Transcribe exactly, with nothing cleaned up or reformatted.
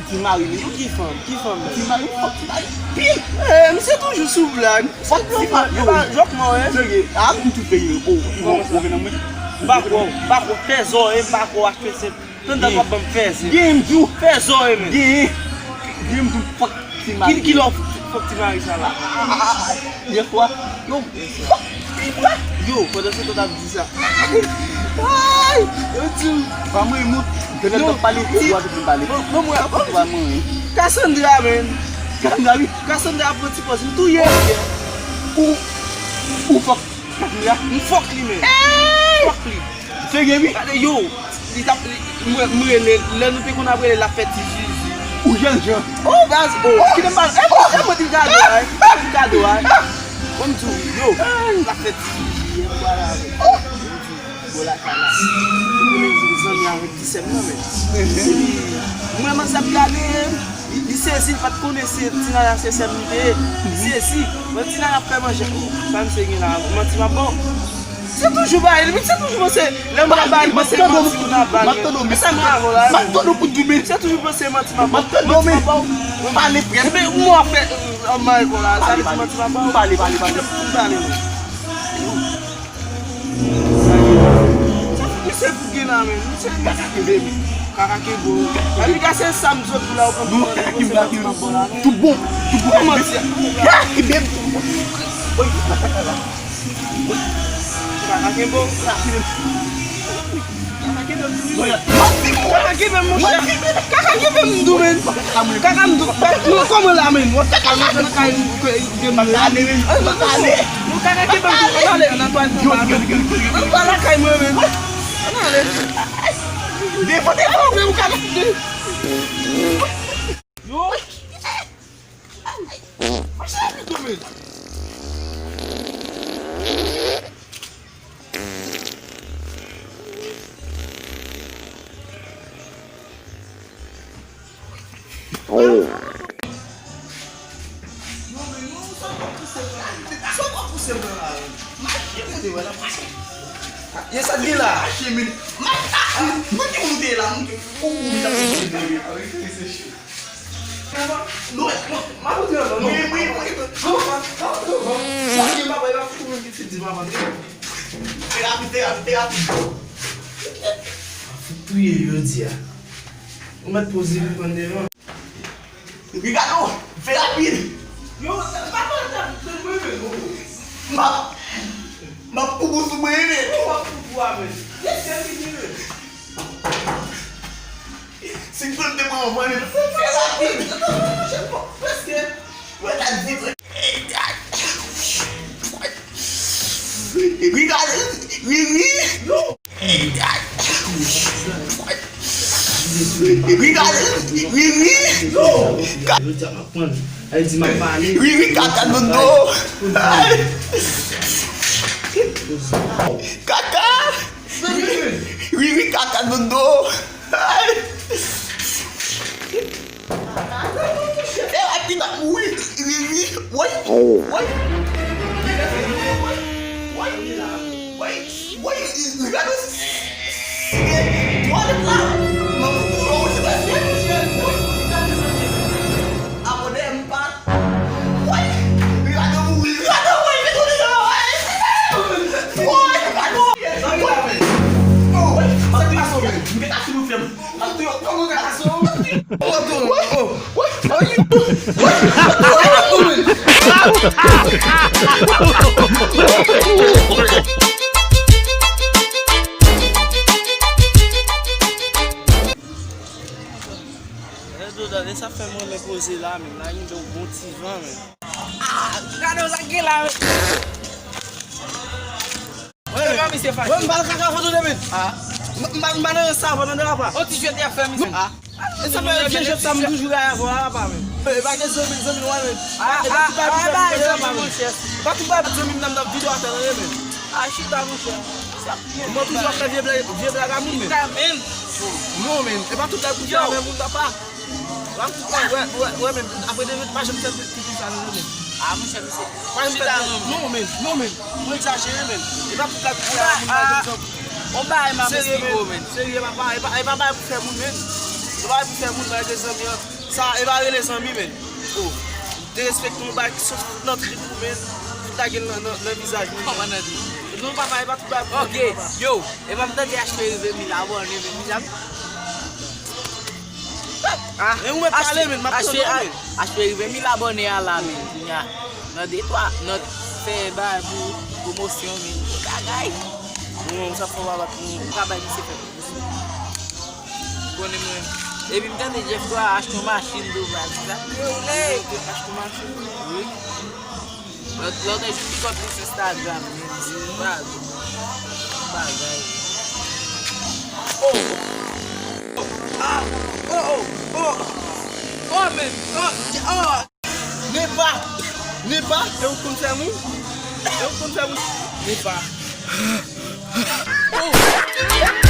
Ti mari li, ki fanm, ki fanm menm? Ti mari, fòk ti mari pil. Eh, misye toujou sou blag. Fòk ti mari, yo, pa jòk mò, eh. Serye, a m tou peye, o, ou, ou vin nan mwen. M pa kwè w, m pa kwè w, fè zò, eh, m pa kwè w achte se, tann w ap ban m fè se. Gen m tou. Fè zò, eh, men. Gen, gen m tou, fòk ti mari. Ki, ki lè w fòk ti mari sa la? Dèfwa, yo, fòk ti mari. Yo, pandan se tan w ap di sa. Ay! Yo di w. Pa mwen, moun. Yo, pale, ti, yo, pale. Bon, bon, mwen, pa mwen. Cassandra, men. Cassandra, wi. Cassandra ap pran ti pòz, m touye l. Ou, ou fòk Cassandra. M fòk li, men. Fòk li. Serye, wi. Gade, yo, li t ap, li, mwen, mwen rele, lè nou te konn ap rele, l ap fè ti zizi. Ou jèn jan. Oh, baz, oh, kite m pale. E mwen, e mwen di l kado a, eh. Di l kado a, eh. Bon, m di w, yo, l ap fè ti zizi, eh, m pale avè l. Bon, lakay la. Ou konnen zanmi avèk ti sè m nan, men. Epi, mwen, manzè ap gade, li, li sezi, li pa t konnen se Tinara se sè m li te ye. Li sezi. Mwen, Tinara ap fè manje. Oh, sa misye gen la, manti m ap ba w. Se toujou ba li, se toujou panse, lè moun ap ba li, panse manti moun ap ba li. Sa m avè w la, men. Se toujou panse manti m ap ba w. Manti m ap ba w. Pale frè m. Epi, mwen ap fè, euh, an may kon la, sa vle di manti m ap ba w. Pale, pale, pale. Kite m pale, men. Sa fouke, se fouke la, men. Misye, misye kaka kenbe m. Kaka kenbe w. Epi, gade se sa m sot pou la, ou konn. Non, kaka kenbe m la, tout bon, tout bon. Kòman se? Kaka kenbe m, tout bon. Oy, kaka la. Kaka kenbe w. Kaka kenbe m. Kaka kenbe m, monchè. Kaka kenbe m, m di w, men. Kaka m di w. Mwen kòman la, men? Mwen fè kal manje nan kay m ke, ke m ale, men. Mwen kaka kenbe m, m ale nan twalèt. Mwen pa lakay mwen, men. Ann ale. Devan, devan, men, ou ka de. Yo. Mache rapid, men. Ye sa k gen la? Mache, men. Mache, ah, mwen ki moun te la, mwen ki moun te la. Non, non, m ap antre anvan, non. Wi, wi, wi. Non, non, non, non. Sa gen papa, e pa foutou menm ki ti di papa. Fè rapid, fè rapid, fè rapid. Fout touye jodi a. Ou mèt poze pou pran devan. Ricardo, fè rapid. Yo, papa, ta, ta, mwen menm. M ap, m ap poupou sou mwen, men. Ou ap poupou a, men. Yes, yes, yes, yes. Si m te pran anvan li, fè rapid. Prèske. Mwen ta di, Ricardo, wi, wi. Ricardo, wi, wi. Ka- Wi, wi, kaka nan do. Kaka. Wi, wi, kaka nan do. Ay! E, epi n ap mouri. Wi, wi, wi, wi. Wi, wi, wi, gade. Twalèt la. Mwen pou ou, se pa sèl. Abòne m pa. Woy! Ricardo mouri! Ricardo mouri! Ricardo mouri! Woy! Ricardo! Woy! Sa k pase w menm? M te ka fin ou fè m. M ap touye w. Kòman w ka pase w? M ap touye w. Woy! Woy! Woy! Woy! Rezo, tande sa fè m renmen koze la menm. La gen yon bon ti van menm. Ah, gade sa gen la menm. Mwen, mwen, mwen, m pa nan kaka foto de menm. Ah. M, m, m pa nan sa, mwen nan apa. On ti jwèt y ap fè misye. Ah. E sa fè vye jwèt sa m toujou gaye avè w la, apa menm. E pa gen zanmi, zanmi nou menm. Ah, ah, ah, ba, zanmi, monchè. Pa tout ba zanmi m nan, nan videyo atè nan menm. Ah, chita, monchè. Mwen toujou ap fè vye blag, vye blag a moun menm. Chita menm. Non, menm. E pa tout blag pou fè avè moun, papa. Wè, wè, wè, wè, menm. Apre de minit, pa janm fè ti, ti sa, non, menm. Ah, monchè, misye. Pa janm fè, non, menm. Non, menm. Ou egzajere, menm. E pa tout blag pou fè avè moun, pa janm. On bagay m ap esplike w, menm. Serye, papa. E pa, e pa bagay pou fè moun, menm. Bay pou fè moun bay de zanmi an. Sa, e pa rele zanmi, men. Oh, derespekte yon bagay ki sot fout nan trip ou, men. Fout lage l nan, nan, nan vizaj moun. Kòman nan trip? Non, papa, e pa tout bagay pou papa. Ok, yo, e pa m tande achte rive mil abòne, men, mil ab- Ah, men ou mèt pale, men, m ap tande, men. Achte rive mil abòne a la, men, kounya. Nan de twa, nan fè bagay pou pwomosyon, men, bagay. Non, sa fò pa bat, non. Ou ka bay misye fè pwomosyon. Konnen mwen. Epi m tande Jeff Dwa achte yon machin tou, baz. Sa rele. Achte yon machin. Wi. Lòt, lòt jou li kont li sou Instagram, men li se pa bagay. Oh! Oh! Ah! Oh! Oh! Oh! Oh, men! Oh! Oh! Nepa! Nepa! E ou konn fè moun? E ou konn fè moun? Nepa! Oh!